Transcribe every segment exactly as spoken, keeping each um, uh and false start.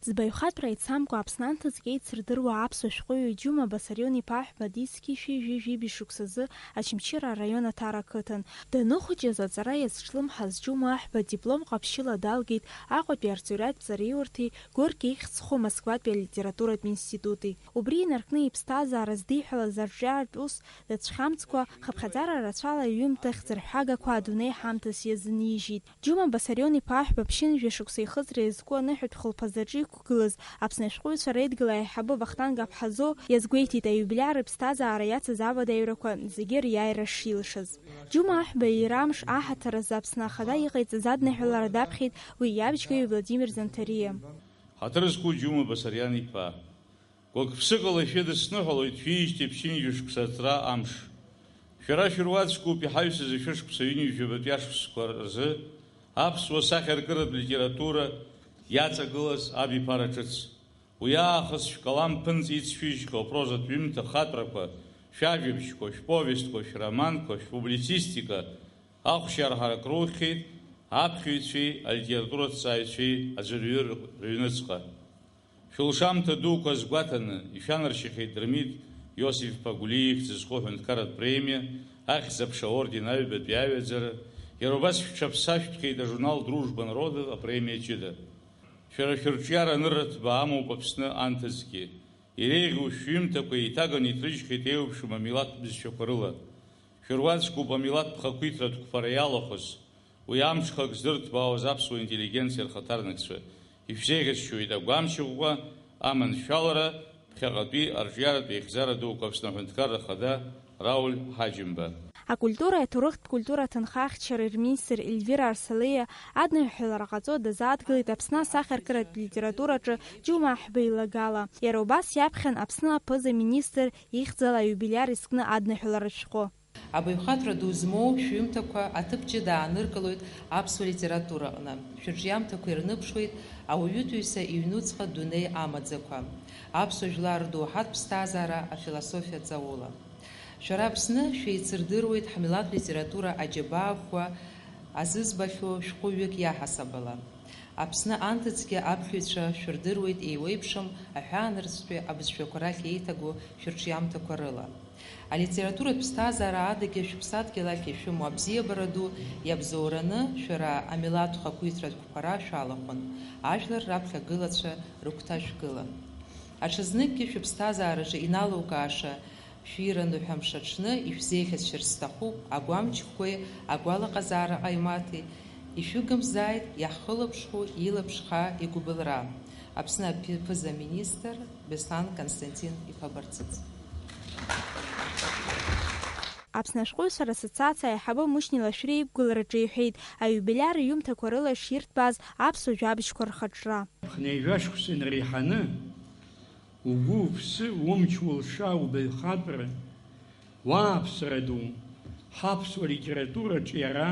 Збаҩхатәра еицамкәа Аԥсны анҭыҵ еицырдыруа аԥсуа шәҟәыҩҩы Џьума Басарион-иԥа Аҳәба Дицқьи шәи жәи жәибжь шықәсазы Очамчыра араион Аҭара ақыҭан даныхәыҷыз, аҵара иазҿлымҳаз Џьума Аҳәба диплом ҟаԥшьыла далгеит Аҟәатәи арҵаҩратә ҵараиурҭеи Горки ихьӡ зху Москватәи алитературатә институти. Убри инаркны иԥсҭазаара здиҳәалаз арҿиаратә ус дацәхьамҵкәа, хыԥхьаӡара рацәала иҩымҭа хьӡырҳәагақәа адунеи ҳамҭас иазынижьит. Џьума Басарион-иԥа Аҳәба ԥшьынҩажәа шықәса ихыҵра иазку аныҳәатә хылԥазаҿы иқәгылаз Аԥсны ашәҟәыҩҩцәа реидгыла аиҳабы Вахтанг Аԥҳазоу иазгәеиҭеит аиубилиар иԥсҭазаара иацыз авадаҩрақәа зегьы риааира шилшаз. Џьума Аҳәба иира амш аҳаҭыр азы Аԥсны Ахада иҟаиҵаз адныҳәалара даԥхьеит уи иабжьгаҩ Владимир Занҭариа. Ҳаҭыр зқәу Џьума Басариан-иԥа, гәык-ԥсыкала шәыдысныҳәалоит шәиижьҭеи ԥшьынҩажәа шықәса аҵра амш. Шәара шәыруаӡәкуп иҳаҩсыз ашәышықәса ҩынҩажәабатәи ашықәсқәа рзы аԥсуа сахьаркыратә литература иаҵагылаз абиԥара ҿыц. Уи аахыс шәкалам ԥынҵа ицшәыжьхьоу апрозатә ҩымҭа хатәрақәа, шәажәабжьқәа, шәповестқәа, шәроманқәа, шәпублицистика, ахәшьарҳарак рухьеит аԥхьаҩцәеи алитератураҭҵааҩцәеи аӡәырҩы рыҩныҵҟа. Шәылшамҭа дуқәа азгәаҭаны, ишәанаршьахьеит Дырмит Иосиф-иԥа Гәлиа ихьӡ зху аҳәынҭқарратә премиа, Ахьӡ-аԥша аорден аҩбатәи аҩаӡара, иара убас шәҽаԥсашәҭхьеит ажурнал Дружба народов апремиа ҷыда. Шәара шәырҿиара анырраҭба амоуп Аԥсны анҭыҵгьы. Иреиӷьу шәҩымҭақәа еиҭаганы иҭрыжьхьеит еиуеиԥшым амилаҭ бызшәақәа рыла. Шәыруаӡәкуп амилаҭ ԥхақәиҭратә қәԥара иалахәыз, уи амҽхак здырҭбаауаз аԥсуа интеллигенциа рхаҭарнакцәа, ишәзеиӷьасшьоит агәамч ӷәӷәа, аманшәалара, ԥхьаҟатәи арҿиаратә еихьӡара дуқәа Аԥсны аҳәынҭқарра Ахада Рауль Ҳаџьымба. Акультуреи аҭоурыхтә культура аҭынха ахьчареи рминистр Ельвира Арсалиа адныҳәалара ҟаҵо дазааҭгылеит Аԥсны асахьаркыратә литератураҿы Џьума Аҳәба илагала. Иара убас иаԥхьан Аԥсны аԥыза-министр ихьӡала аиубилиар изкны адныҳәаларатә шәҟәы. Абаҩхатәра ду змоу шәҩымҭақәа аҭыԥ ҷыда ааныркылоит аԥсуа литератураҟны. Шәырҿиамҭақәа ирныԥшуеит ауаҩытәыҩса иҩнуҵҟа дунеи амаӡақәа, аԥсуа жәлар рдоуҳатә ԥсҭазаара афилософиа ҵаула. Шәара Аԥсны шәеицырдыруеит ҳмилаҭ литература аџьабаа ӷәӷәа азызбахьоу шәҟәыҩҩык иаҳасабала. Аԥсны анҭыҵгьы аԥхьаҩцәа шәырдыруеит еиуеиԥшым аҳәаанырцәтәи абызшәақәа рахь еиҭагоу шәырҿиамҭақәа рыла. Алитературатә ԥсҭазаара адагьы шәыԥсадгьыл ахь ишәымоу абзиабара ду иабзоураны шәара амилаҭ хақәиҭратә қәԥара шәалахәын, ажәлар раԥхьагылацәа рыгәҭа шәгылан. Аҽазныкгьы шәыԥсҭазаараҿы иналукааша шәирануп ҳәа мшаҽны ишәзеиӷьасшьарц сҭахуп агәамчқәеи агәалаҟазаара ҟаимаҭи, ишәыгымзааит иаҳхылаԥшхәу илаԥш хаа игәыбылра, Аԥсны аԥ-, аԥыза-министр Беслан Константин-иԥа Барцыц. Аԥсны ашәҟәыҩҩцәа рассоциациа аиҳабы Мушьни Лашәриа иқәгылараҿы иҳәеит, аиубилиар иҩымҭақәа рыла иширҭбааз аԥсуа жәабжьқәа рхаҿра. Хынҩажәа шықәса инареиҳаны, угәы, уԥсы, умч, улша, убаҩхатәра, уааԥсара ду, ҳаԥсуа литератураҿы иара,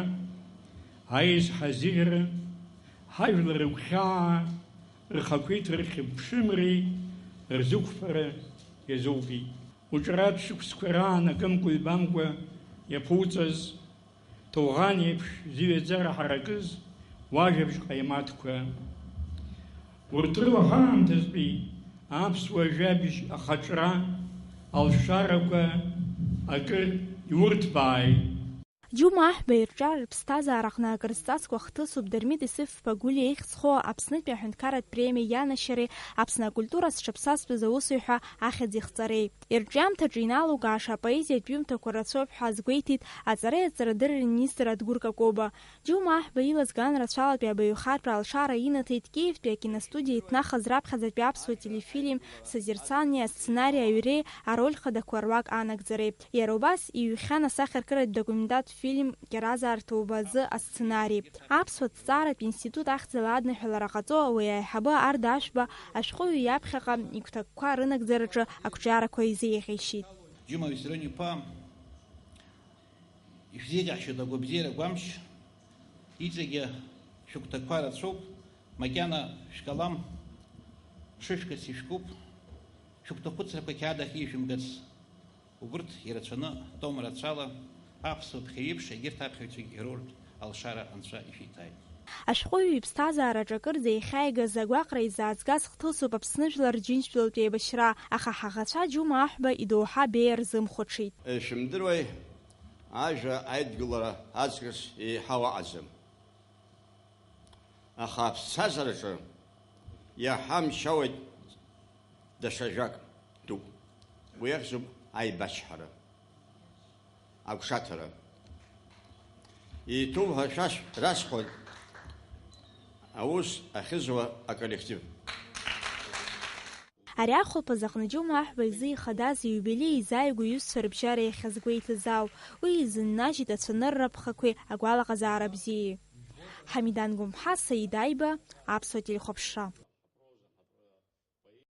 аизҳазыӷьара, ҳажәлар рыгәхьаа, рхақәиҭра, рхьыԥшымреи рзықәԥара иазоупит. Уҿаратә шықәсқәа раан акымкәа-ҩбамкәа иаԥуҵаз, ҭоуӷан еиԥш зыҩаӡара ҳаракыз уажәабжь ҟаимаҭқәа. Урҭ рыла ҳаамҭазтәи аԥсуа жәабжь ахаҿра алшарақәа акыр иурҭбааит. Џьума Аҳәба ирҿиаратә ԥсҭазаараҟны акрызҵазкуа хҭысуп Дырмит Исыф-иԥа Гәлиа ихьӡ зху Аԥснытәи аҳәынҭқарратә премиа ианашьареи Аԥсны акультура зҽаԥсазтәыз аусеиҳәа ахьӡ ихҵареи. Ирҿиамҭаҿы иналукааша апоезиатә ҩымҭақәа рацәоуп ҳәа азгәеиҭеит аҵареи аҵарадырреи рминистр Адгәыр Какоба. Џьума Аҳәба илаз ган рацәалатәи абаҩхатәра алшара инаҭеит Киевтәи акиностудиа иҭнахыз раԥхьаӡатәи аԥсуа телефильм Созерцание асценари аҩреи ароль хадақәа руак анагӡареи. Иара убас иҩхьан асахьаркыратә документалтә фильм Кьаразаа рҭоуба азы асценари. Аԥсуа ҭҵааратә институт ахьӡала адныҳәалара ҟаҵо, уи аиҳабы Арда Ашәба ашәҟәыҩҩы иаԥхьаҟа игәҭакқәа рынагӡараҿы ақәҿиарақәа изеиӷьеишьеит. Џьума Виссарион-иԥа, ишәзеиӷьаҳшьоит агәабзиара гәамч, иҵегьы шәыгәҭакқәа рацәоуп, макьана шәкалам шышәкыц ишәкуп, шәыгәҭахәыцрақәа қьаад ахь ишәымгац. Убырҭ ирацәаны, том рацәала, аԥсуа ԥхьаҩ еиԥш, егьырҭ аԥхьаҩцәагьы ироуртә алшара Анцәа ишәиҭааит. Ашәҟәыҩҩы иԥсҭазаараҿы акырӡа иахьааигаз агәаҟра изаазгаз хҭысуп Аԥсны жәлар Рџьынџьтәылатә еибашьра, аха ҳаӷацәа Џьума Аҳәба идоуҳа беиа рзымхәаҽит. Ишәымдыруеи, ажәа аидгылара аҵкыс еиҳау аҟаӡам. Аха аԥсҭазаараҿы иаҳа мчауеит даҽа жәак дук. Уи ахьӡуп аибачҳара, агәшаҭара. Иҭоуп ҳәа шәашә расҳәоит аус ахьызуа аколлектив. Ари ахәылԥаз аҟны Џьума Аҳәба изы ихадаз ииубилеи изааигәоу иҩызцәа рыбжьара иахьазгәеиҭаз ауп. Уи изыннажьит ацәанырра ԥхақәеи агәалаҟазаара бзиеи. Ҳамидан Гәымҳа, Саид Аиба, Аԥсуа телехәаԥшра.